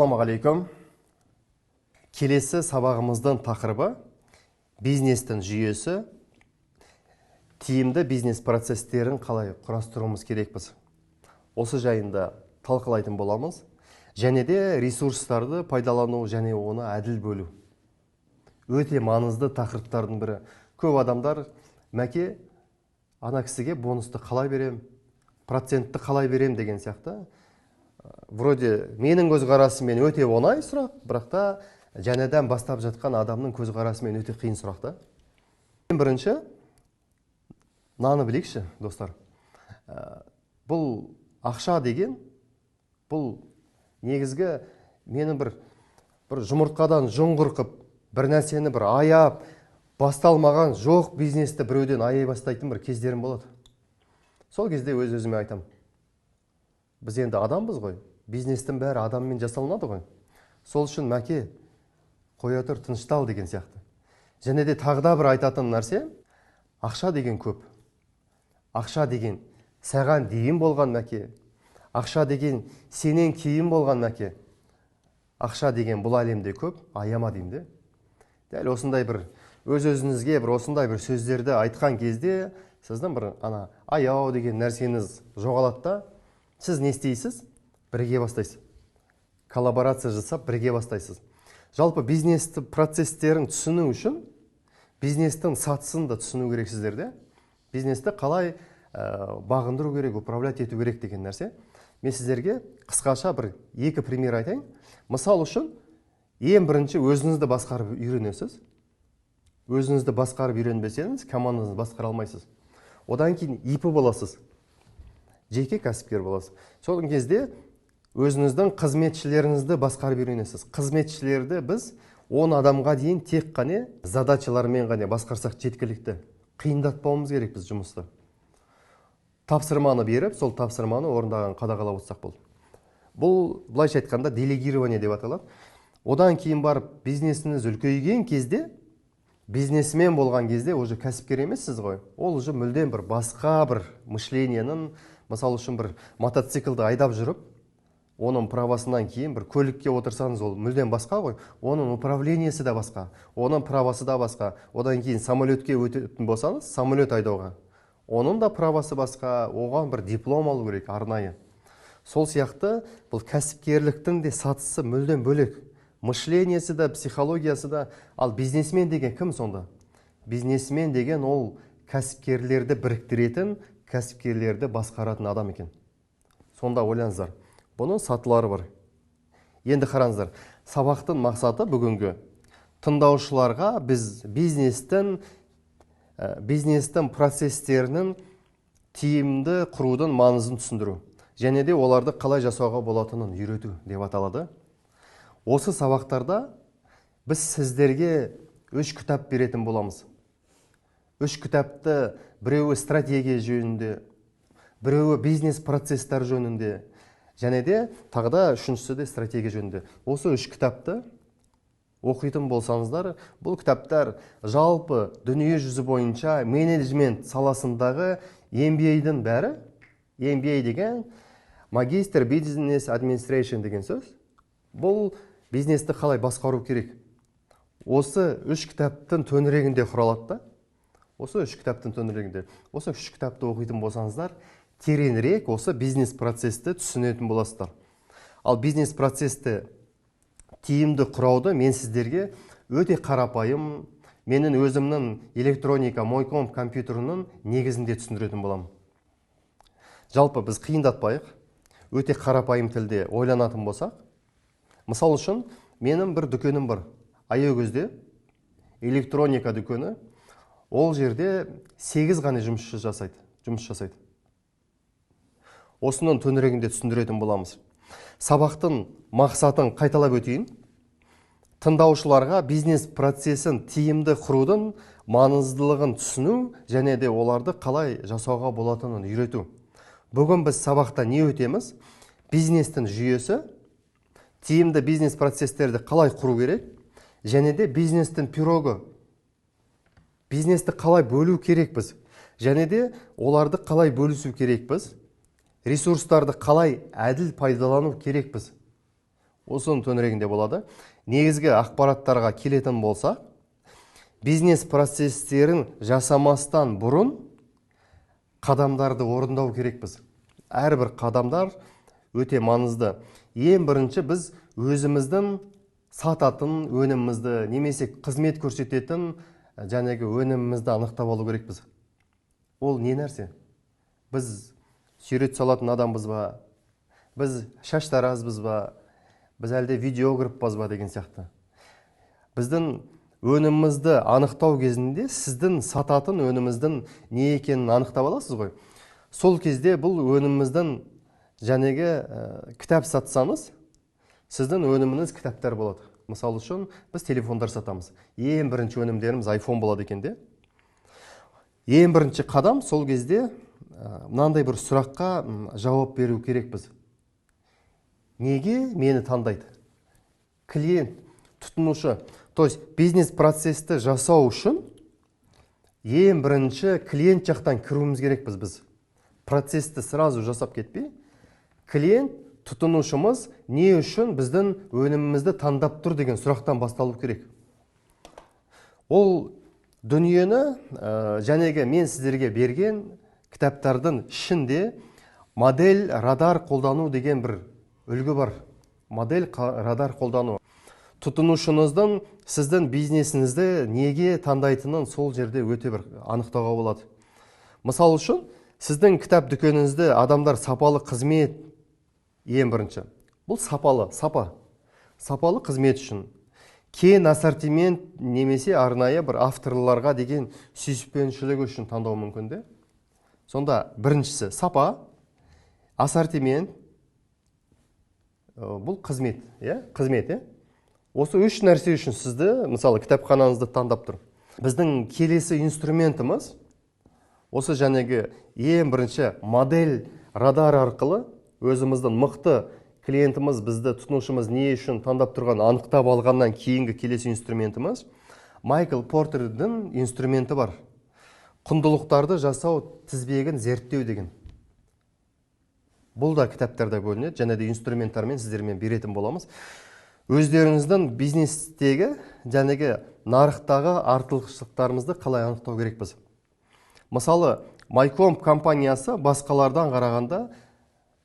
Ассалаумағалейкум. Келесі сабағымыздың тақырыбы бизнестің жүйесі, тиімді бизнес процестерін қалай құрастыруымыз керекпіз. Осы жайында талқылайтын боламыз. Және де ресурстарды пайдалану және оны әділ бөлу. Өте маңызды тақырыптардың бірі. Көп адамдар: «Мәке, ана кісіге бонусты қалай берем, процентті қалай берем?» деген сияқты. Вроде менің көзқарасыммен өте оңай сұрақ, бірақ та жаңадан бастап жатқан адамның көзқарасымен өте қиын сұрақ та. Ең бірінші мынаны білейікші, достар. Бұл ақша деген, бұл негізгі менің бір жұмыртқадан жүн қырқып, бір нәрсені бір аяп, басталмаған жоқ бизнесті біреуден аяй бастайтын бір кездерім болады. Сол кезде өз өзіме айтамын: біз енді адамбыз ғой, бизнестің бәрі адаммен жасалынады ғой, сол үшін, Мәке, қоя тұр, тыныштал деген сияқты. Және де тағы да бір айтатын нәрсе: ақша деген көп, ақша деген саған дейін болған, Мәке, ақша деген сенен кейін болған, Мәке, ақша деген бұл әлемде көп, аяма деймін де. Дәл осындай бір өз өзіңізге бір осындай бір сөздерді айтқан кезде сіздің бір ана аяу деген нәрсеңіз жоғалады да, сіз не істейсіз? Бірге бастайсыз, коллаборация жасап, бірге бастайсыз. Жалпы бизнесті процестерін түсіну үшін бизнестің сатысын да түсіну керексіздер де. Бизнесті қалай бағындыру керек, управлять ету керек деген нәрсе. Мен сіздерге қысқаша бір екі пример айтайын. Мысал үшін, ең бірінші өзіңізді басқарып үйренесіз. Өзіңізді басқарып үйренбесеңіз, командаңызды басқара алмайсыз. Одан кейін ИП боласыз, жеке кәсіпкер боласыз. Сол кезде өзіңіздің қызметшілеріңізді басқарып үйренесіз. Қызметшілерді біз 10 адамға дейін тек қана задачалармен ғана басқарсақ жеткілікті. Қиындатпауымыз керек біз жұмысты. Тапсырманы беріп, сол тапсырманы орындаған қадағалап отырсақ болды. Бұл былайша айтқанда делегирование деп аталады. Одан кейін барып бизнесіңіз үлкейген кезде, бизнесмен болған кезде уже кәсіпкер емессіз ғой, ол уже мүлдем бір басқа бір мышлениенің. Мысалы үшін, бір мотоциклді айдап жүріп, оның правасынан кейін бір көлікке отырсаңыз, ол мүлдем басқа ғой, оның управлениесі де басқа, оның правасы да басқа. Одан кейін самолетке өтетін болсаңыз, самолет айдауға, оның да правасы басқа, оған бір диплом алу керек арнайы. Сол сияқты бұл кәсіпкерліктің де сатысы мүлдем бөлек, мышлениесі да, психологиясы да. Ал бизнесмен деген кім сонда? Бизнесмен деген ол кәсіпкерлерді біріктіретін, кәсіпкерлерді басқаратын адам екен. Сонда ойлаңыздар, бұның сатылары бар. Енді қараңыздар, сабақтың мақсаты бүгінгі тыңдаушыларға біз бизнестің процестерінің тиімді құрудың маңызын түсіндіру және де оларды қалай жасауға болатынын үйрету деп аталады. Осы сабақтарда біз сіздерге үш кітап беретін боламыз. Үш кітапты: біреуі стратегия жөнінде, біреуі бизнес процесстер жөнінде және де тағы да үшіншісі де стратегия жөнінде. Осы үш кітапты оқитын болсаңыздар, бұл кітаптар жалпы дүние жүзі бойынша менеджмент саласындағы MBA-дің бәрі. MBA деген магистр бизнес administration деген сөз. Бұл бизнесті қалай басқару керек, осы үш кітаптың төңірегінде құралады да. Осы үш кітаптың төңірегінде. Осы үш кітапты оқитын болсаңыздар, тереңірек осы бизнес процесті түсінетін боласыздар. Ал бизнес процесті тиімді құрауды мен сіздерге өте қарапайым, менің өзімнің электроника Мойкомп компьютерінің негізінде түсіндіретін боламын. Жалпы біз қиындатпайық, өте қарапайым тілде ойланатын болсақ, мысал үшін, менің бір дүкенім бар Аягөзде, электроника дүкені. Ол жерде сегіз ғана жұмысшы жасайды, жұмыс жасайды. Осының төңірегінде түсіндіретін боламыз. Сабақтың мақсатын қайталап өтейін: тыңдаушыларға бизнес процесін тиімді құрудың маңыздылығын түсіну және де оларды қалай жасауға болатынын үйрету. Бүгін біз сабақта не өтеміз? Бизнестің жүйесі, тиімді бизнес процестерді қалай құру керек және де бизнестің пирогы, бизнесті қалай бөлу керекпіз және де оларды қалай бөлісу керекпіз, ресурстарды қалай әділ пайдалану керекпіз. Осының төңірегінде болады. Негізгі ақпараттарға келетін болса, бизнес процестерін жасамастан бұрын қадамдарды орындау керекпіз. Әрбір қадамдар өте маңызды. Ең бірінші біз өзіміздің сататын өнімімізді немесе қызмет көрсететін жәнегі өнімімізді анықтап алу керекпіз. Ол не нәрсе? Біз сурет салатын адамбыз ба? Біз шаштаразбыз ба? Біз әлде видеографпыз ба деген сияқты. Біздің өнімімізді анықтау кезінде сіздің сататын өніміңіздің не екенін анықтап аласыз ғой. Сол кезде бұл өніміміздің жәнегі кітап сатсаңыз, сіздің өніміңіз кітаптар болады. Мысалы үшін, біз телефондар сатамыз. Ең бірінші өнімдеріміз iPhone болады екен де. Ең бірінші қадам сол кезде мынандай бір сұраққа жауап беру керекпіз. Неге мені таңдайды? Клиент, тұтынушы. То есть бизнес процесті жасау үшін ең бірінші клиент жақтан кіруіміз керекпіз біз. Процесті сразу жасап кетпей, клиент, тұтынушымыз не үшін біздің өнімімізді таңдап тұр деген сұрақтан басталу керек. Ол дүниені жәнегі мен сіздерге берген кітаптардың ішінде модель радар қолдану деген бір үлгі бар. Модель радар қолдану. Тұтынушыңыздың сіздің бизнесіңізді неге таңдайтынын сол жерде өте бір анықтауға болады. Мысал үшін, сіздің кітап дүкеніңізді адамдар сапалы қызмет, ең бірінші. Бұл сапалы, сапа. Сапалы қызмет үшін. Кең ассортимент немесе арнайы бір авторларға деген сүйіспеншілігі үшін таңдау мүмкін де. Сонда біріншісі сапа, ассортимент, бұл қызмет, иә? Қызмет, иә? Осы үш нәрсе үшін сізді, мысалы, кітапханаңызды таңдап тұр. Біздің келесі инструментіміз осы жәнегі ең бірінші модель радар арқылы өзіміздің мықты клиентіміз, бізді тұтынушымыз не үшін таңдап тұрғанын анықтап алғаннан кейінгі келесі инструментіміз Майкл Портердің инструменті бар. Құндылықтарды жасау тізбегін зерттеу деген. Бұл да кітаптарда бөлінеді, және де инструменттармен сіздермен беретін боламыз. Өздеріңіздің бизнестегі жәнегі нарықтағы артықшылықтарымызды қалай анықтау керекпіз? Мысалы, Майкомп компаниясы басқалардан қарағанда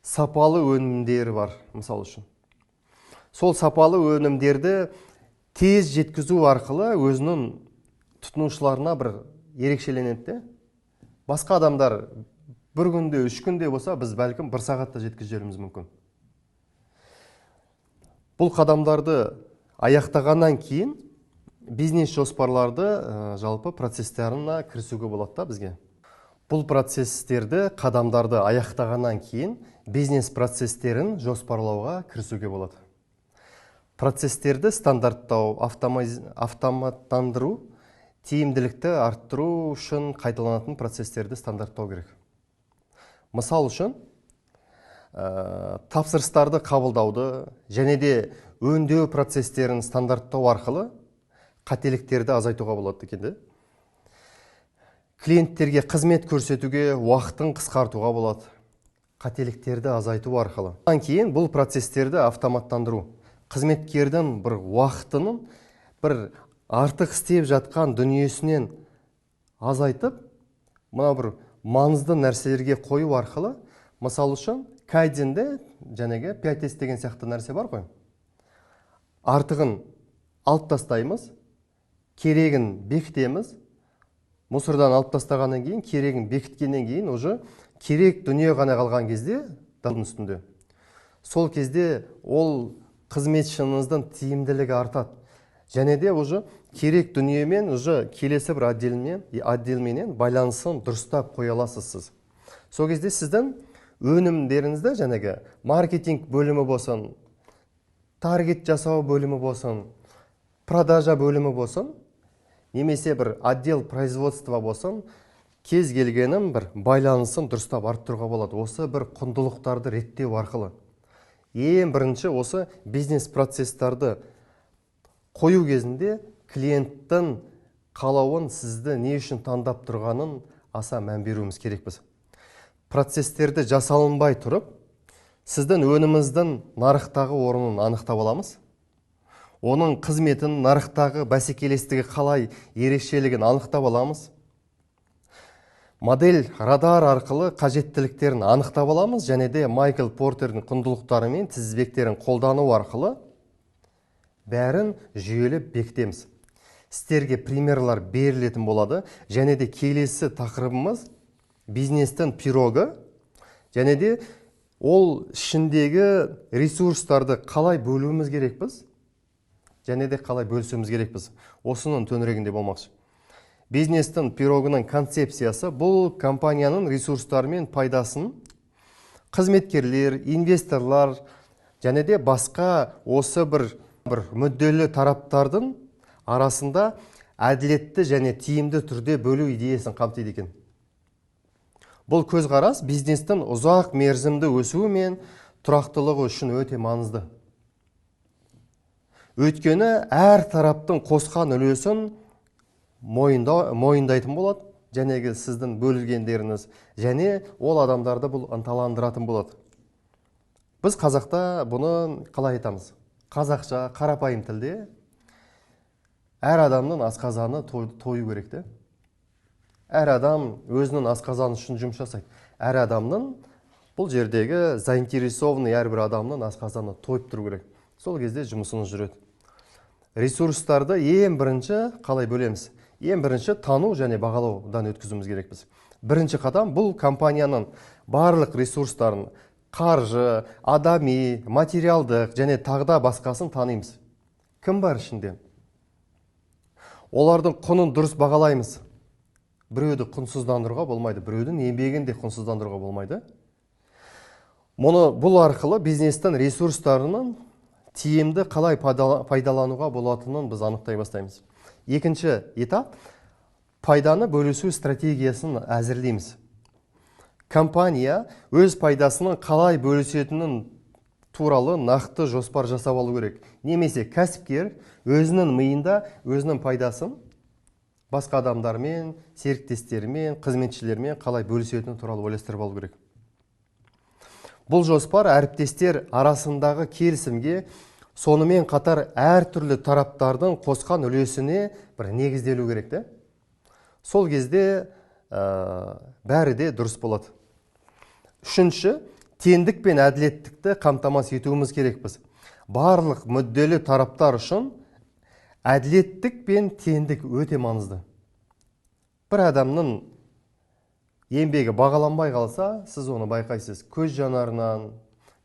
сапалы өнімдері бар, мысал үшін. Сол сапалы өнімдерді тез жеткізу арқылы өзінің тұтынушыларына бір ерекшеленеді де. Басқа адамдар бір күнде, 3 күнде болса, біз бәлкім бір сағатта жеткізіп жіберуіміз мүмкін. Бұл қадамдарды аяқтағаннан кейін бизнес жоспарларды жалпы процестеріне кірісуге болады да бізге. Бұл процестерді, қадамдарды аяқтағаннан кейін бизнес процестерін жоспарлауға кірісуге болады. Процестерді стандарттау, автоматтандыру, тиімділікті арттыру үшін қайталанатын процестерді стандарттау керек. Мысал үшін, тапсырыстарды қабылдауды және де өңдеу процестерін стандарттау арқылы қателіктерді азайтуға болады екен де. Клиенттерге қызмет көрсетуге уақытын қысқартуға болады. Қателіктерді азайту арқылы. Одан кейін бұл процестерді автоматтандыру. Қызметкердің бір уақытының бір артық істеп жатқан дүниесінен азайтып, мына бір маңызды нәрселерге қою арқылы, мысал үшін, кайдзенде жәнегі 5S деген сияқты нәрсе бар ғой. Артығын алып тастаймыз, керегін бекітеміз. Мусордан алып тастағаннан кейін, керегін бекіткеннен кейін уже керек дүние ғана қалған кезде дардың үстінде. Сол кезде ол қызметшіңіздің тиімділігі артады. Және де уже керек дүниемен уже келесі бір отделменен байланысын дұрыстап қоя аласыз сіз. Сол кезде сіздің өнімдеріңізді жәнегі маркетинг бөлімі болсын, таргет жасау бөлімі болсын, продажа бөлімі болсын, немесе бір отдел производства болсын, кез келгенін бір байланысын дұрыстап арттыруға болады. Осы бір құндылықтарды реттеу арқылы. Ең бірінші осы бизнес процесстарды қою кезінде клиенттің қалауын, сізді не үшін таңдап тұрғанын аса мән беруіміз керекпіз. Процесстерді жасалынбай тұрып, Сіздің өніміңіздің нарықтағы орнын анықтап аламыз. Оның қызметін, нарықтағы бәсекелестігі қалай ерекшелігін анықтап аламыз. Модель радар арқылы қажеттіліктерін анықтап аламыз және де Майкл Портердің құндылықтары мен тізбектерін қолдану арқылы бәрін жүйелеп бекітеміз. Сіздерге примерлар берілетін болады. Және де келесі тақырыбымыз бизнестің пирогы және де ол ішіндегі ресурстарды қалай бөлуіміз керекпіз және де қалай бөлісуіміз керекпіз. Осының төңірегінде болмақшы. Бизнестің пирогының концепциясы бұл компанияның ресурстары мен пайдасын қызметкерлер, инвесторлар және де басқа осы бір мүдделі тараптардың арасында әділетті және тиімді түрде бөлу идеясын қамтиды екен. Бұл көзқарас бизнестің ұзақ мерзімді өсуі мен тұрақтылығы үшін өте маңызды. Өйткені әр тараптың қосқан үлесін мойындайтын болады, жәнегі сіздің бөлгендеріңіз, және ол адамдарды бұл ынталандыратын болады. Біз қазақта бұны қалай айтамыз? Қазақша, қарапайым тілде әр адамның асқазаны тою керек те. Әр адам өзінің асқазаны үшін жұмыс жасайды. Әр адамның бұл жердегі заинтересованный әрбір адамның асқазаны тойып тұру керек. Сол кезде жұмысыңыз жүреді. Ресурстарды ең бірінші қалай бөлеміз? Ең бірінші тану және бағалаудан өткізуіміз керекпіз. Бірінші қадам бұл компанияның барлық ресурстарын, қаржы, адами, материалдық және тағы да басқасын танимыз. Кім бар ішінде? Олардың құнын дұрыс бағалаймыз. Біреуді құнсыздандыруға болмайды, біреудің еңбегін де құнсыздандыруға болмайды. Бұл арқылы бизнестің ресурстарының тиімді қалай пайдалануға болатынын біз анықтай бастаймыз. Екінші этап пайданы бөлісу стратегиясын әзірлейміз. Компания өз пайдасының қалай бөлісетінін туралы нақты жоспар жасап алу керек. Немесе кәсіпкер өзінің миында өзінің пайдасын басқа адамдармен, серіктестермен, қызметшілермен қалай бөлісетіні туралы ойластырып алу керек. Бұл жоспар әріптестер арасындағы келісімге, сонымен қатар әртүрлі тараптардың қосқан үлесіне бір негізделу керек те. Сол кезде бәрі де дұрыс болады. Үшінші, теңдік пен әділеттікті қамтамасыз етуіміз керекпіз. Барлық мүдделі тараптар үшін әділеттік пен теңдік өте маңызды. Бір адамның еңбегі бағаланбай қалса, сіз оны байқайсыз. Көз жанарынан,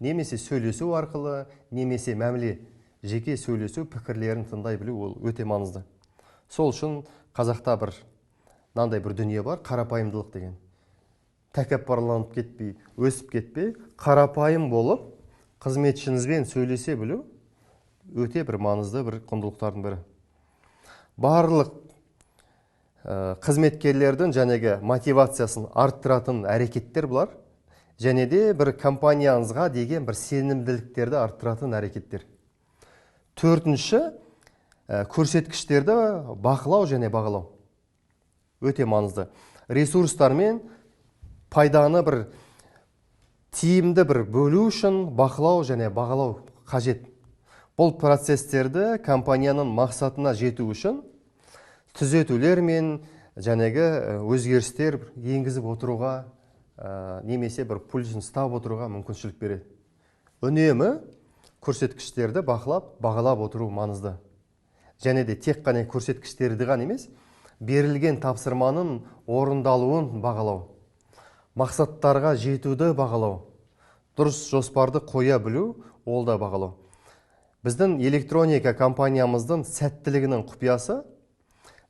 немесе сөйлесу арқылы, немесе мәміле, жеке сөйлесу, пікірлерін тыңдай білу ол өте маңызды. Сол үшін қазақта мынандай бір дүние бар, қарапайымдылық деген. Тәкаппарланып кетпей, өсіп кетпей, қарапайым болып қызметшіңізбен сөйлесе білу өте бір маңызды бір құндылықтардың бірі. Барлық қызметкерлердің жәнегі мотивациясын арттыратын әрекеттер бұлар, және де бір компанияңызға деген бір сенімділіктерді арттыратын әрекеттер. Төртінші, көрсеткіштерді бақылау және бағалау өте маңызды. Ресурстармен пайданы бір тиімді бір бөлу үшін бақылау және бағалау қажет. Бұл процестерді компанияның мақсатына жету үшін түзетулер мен жәнегі өзгерістер енгізіп отыруға, немесе бір пульсін ұстап отыруға мүмкіншілік береді. Үнемі көрсеткіштерді бақылап, бағалап отыру маңызды. Және де тек қана көрсеткіштерді ғана емес, берілген тапсырманың орындалуын бағалау, мақсаттарға жетуді бағалау, дұрыс жоспарды қоя білу, ол да бағалау. Біздің электроника компаниямыздың сәттілігінің құпиясы,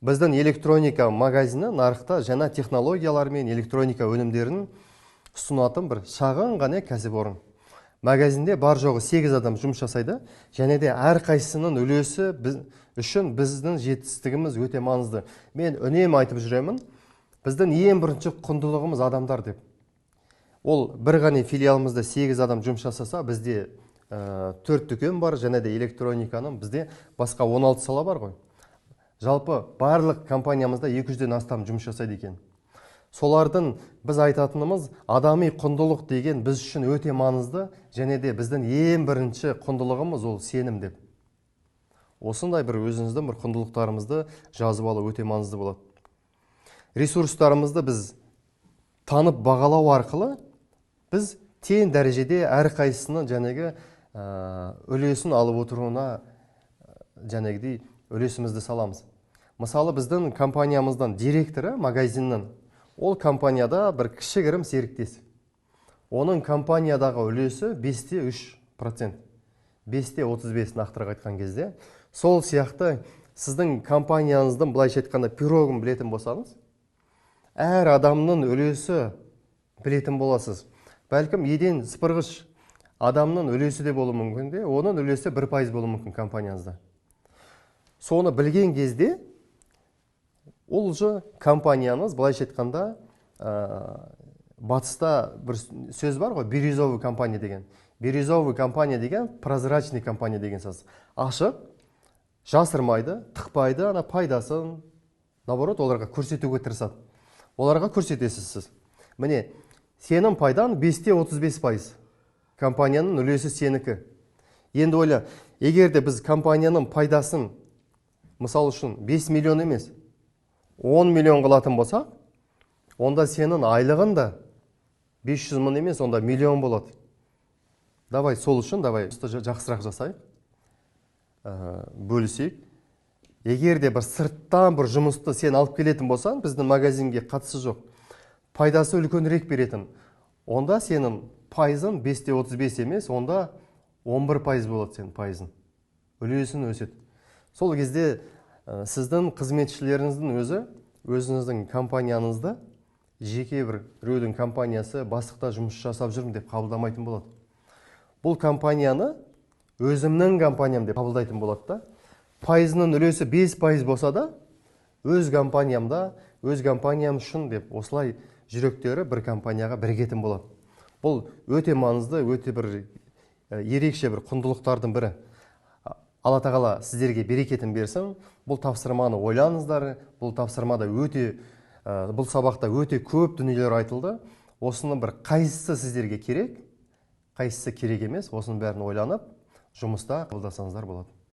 біздің электроника магазині нарықта жаңа технологиялар мен электроника өнімдерін ұсынатын бір шағын ғана кәсіпорын. Магазинде бар жоғы 8 адам жұмыс жасайды, және де әрқайсысының үлесі үшін біздің жетістігіміз өте маңызды. Мен үнемі айтып жүремін, біздің ең бірінші құндылығымыз адамдар деп. Ол бір ғана филиалымызда 8 адам жұмыс жасаса, бізде 4 дүкен бар, және де электрониканың бізде басқа 16 сала бар ғой. Жалпы барлық компаниямызда 200-ден астам жұмыс жасайды екен. Солардың біз айтатынымыз, адами құндылық деген біз үшін өте маңызды, және де біздің ең бірінші құндылығымыз ол сенім деп. Осындай бір өзіңіздің бір құндылықтарымызды жазып алу өте маңызды болады. Ресурстарымызды біз танып бағалау арқылы біз тең дәрежеде әрқайсысының жәнегі үлесін алып отыруына жәнегідей үлесімізді саламыз. Мысалы, біздің компаниямыздан директоры магазиннің, ол компанияда бір кішігірім серіктес. Оның компаниядағы үлесі 5,3%, 5,35 нақтырақ айтқан кезде. Сол сияқты сіздің компанияңыздың, былайша айтқанда, пирогын білетін болсаңыз, әр адамның үлесі білетін боласыз. Бәлкім еден сыпырғыш адамның үлесі де болуы мүмкін де, оның үлесі 1% болуы мүмкін компанияңызда. Соны білген кезде ол уже компанияңыз, былайша айтқанда, батыста бір сөз бар ғой, бирюзовый компания деген. Бирюзовый компания деген прозрачный компания деген сөз. Ашық, жасырмайды, тықпайды ана пайдасын, наоборот, оларға көрсетуге тырысады. Оларға көрсетесіз сіз. Міне, сенің пайдаң 5,35%. Компанияның үлесі сенікі. Енді ойла, егер де біз компанияның пайдасын, мысал үшін, 5 миллион емес, 10 миллион қылатын болсақ, онда сенің айлығың да 500 мың емес, онда миллион болады. Давай сол үшін, давай жақсырақ жасайық, бөлісейік. Егер де бір сырттан бір жұмысты сен алып келетін болсаң, біздің магазинге қатысы жоқ, пайдасы үлкенірек беретін, онда сенің пайызың 5,35 емес, онда 11% болады сенің пайызың, үлесің өседі. Сол кезде сіздің қызметшілеріңіздің өзі өзіңіздің компанияңызды жеке бір біреудің компаниясы, бастықта жұмыс жасап жүрмін деп қабылдамайтын болады. Бұл компанияны өзімнің компаниям деп қабылдайтын болады да. Пайызының үлесі 5% болса да, өз компаниямда, өз компаниям үшін деп осылай жүректері бір компанияға бірігетін болады. Бұл өте маңызды, өте бір ерекше бір құндылықтардың бірі. Алла тағала сіздерге берекетін берсін. Бұл тапсырманы ойлаңыздар. Бұл тапсырмада өте, бұл сабақта өте көп дүниелер айтылды. Осының бір қайсысы сіздерге керек, қайсысы керек емес, осының бәрін ойланып, жұмыста қабылдасаңыздар болады.